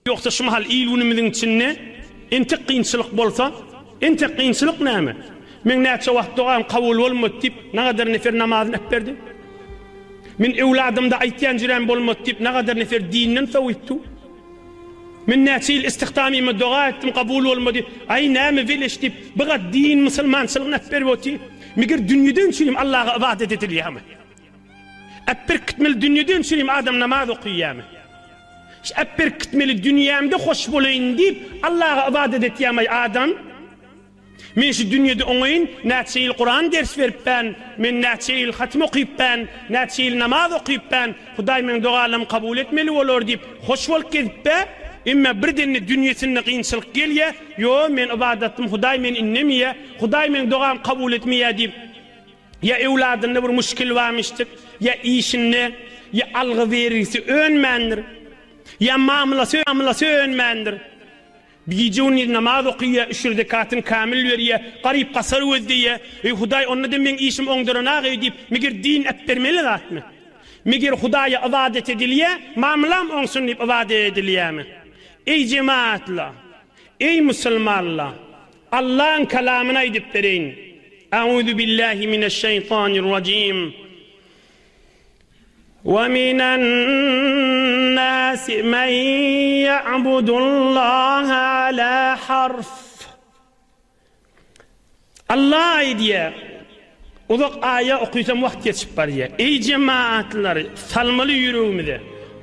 Ýogsa şu mahal il-günümiziň içinde entek kynçylyk bolsa, entek kynçylyk näme? Meň näçe wagt dogam kabul bolmady diýip, nagadar nefer namazyny äpberdi. Men öwladymda aýtýan jürem bolmady diýip, nagadar nefer dinden sowypdy. Men näçe ýyl istihdamyma doga etdim, kabul bolmady. Aý näme weleş diýip, bigat din musulmançylygyny äpberip otyr. Meger dünýeden üçinem Allaha ybadat edilýärmi? Äpberkitmeli dünýeden üçinem adam namaz okaýarmy? Şu äpberkitmeli dünýämde hoş bolaýyn diýip, Allaha ybadat etýärmi adam? Men şu dünýede oňaýyn, näçe ýyl Kuran ders beripbän, men näçe ýyl hatym okypbän, näçe ýyl namaz okypbän, Hudaý meň dogalamy kabul etmeli bolar diýip, hoş bolup gezipbä, emma birdende dünýesinde kynçylyk gelýä, ýo, men ybadatym, Hudaý meni indemeýä, Hudaý meň dogamy kabul etmeýä diýip, ýa öwladynda bir muşkil barmyşdyr, ýa işinde, ýa algy-bergisi önmändir, ýa mamlasy, mamlasy önmändir. Gije-gündiz namaz okyýa, üç rekatyny kämil berýä, garyp-gasar gözleýä. Eý, Hudaý, onda-da meň işim oňduranageý diýip, meger din äpbermeli zatmy? Meger Hudaýa ybadat edilýä, mamlam oňsun diýip ybadat edilýämi? Eý, jemagatlar! Eý, musulmanlar! Allaň kalamyny aýdyp bereýin. Auzubillahi mineşşeýtanirrajim. Wa minen nasi men ýa'budullaha ala harf. Allah aýdýar, uzak aýa okysam wagt geçip barýar. Eý jemaatlar, salmaly ýüregimize.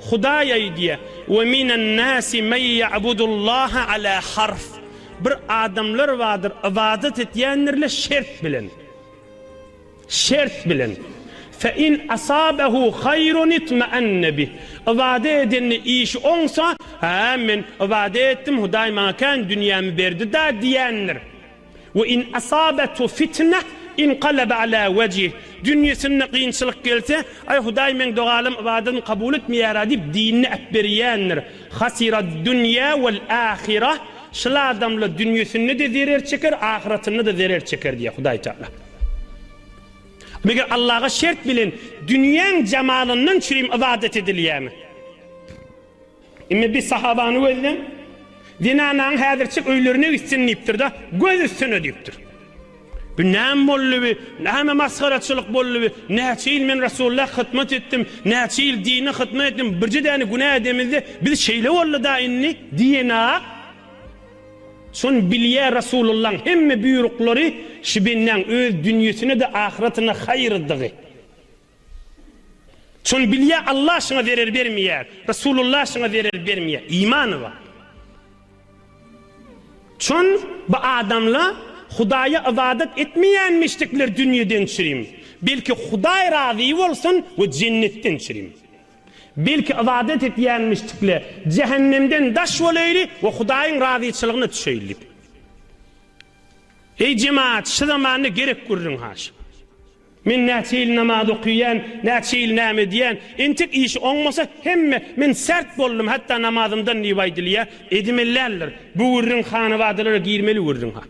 Hudaý aýdýar, Wa minen nasi men ýa'budullaha ala harf. Bir adamlar bardyr, ybadat etýändirler şert bilen. Şert bilen. Fe in asabehu haýrun itmeenne bih. Ybadat edende işi oňsa, Hä, men ybadat etdim, Hudaý maňa kän dünýämi berdi-dä diýendir. We in asabethu fitneh inkalebe ala wejih. Dünýesinde kynçylyk gelse, Aý, Hudaý meň dogalarym, ybadatymy kabul etmeýär-ä diýip, dinini äpberýändir. Hasirad-dünýä wel-ahireh. Şul adamlar dünýesinde-de zerer çeker, ahyratynda-da zerer çeker diýýär Hudaý Tagala. Meger Allaha şert bilen dünýäň jamalyndan çürim ybadat edilýärmi? Indi bir sahabany gözleň. Zenanaň häzirçik öýlerine gitsin diýipdir-de, göz üstüne diýipdir. Bu näme boldy bi? Näme masgaraçylyk boldy bi? Näçe ýyl men Resulullah hyzmat etdim, näçe ýyl dine hyzmat etdim, birje däne günä edemizde, biz şeýle boldy-da indi diýenak. Şony bilýär Resulullaň hemme buýruklary şu bendäň öz dünýesine-de ahyratyna haýyrdygy. Şony bilýär Allah şuňa zerer bermeýär, Resulullah şuňa zerer bermeýär. Imany bar. Şon bu adamla Hudaýa ybadat etmeýänmişdikler dünýeden çürim. Belki Hudaý razy bolsun we jennetden çürim. Belki ybadat etýänmişdikle jähennemden daş bolaýly we Hudaýyň razyçylygyna düşeýli. Eý jemaat şu zamanda gerek gürrüň haş. Men näçe ýyl namaz okyýan, näçe ýyl näme edýän, entek işi oňmasa hemme men sert boldum hatda namazymdan diýip aýdylýa, edimeli däldir. Bu gürrüň hanabadalara girmeli gürrüň ha.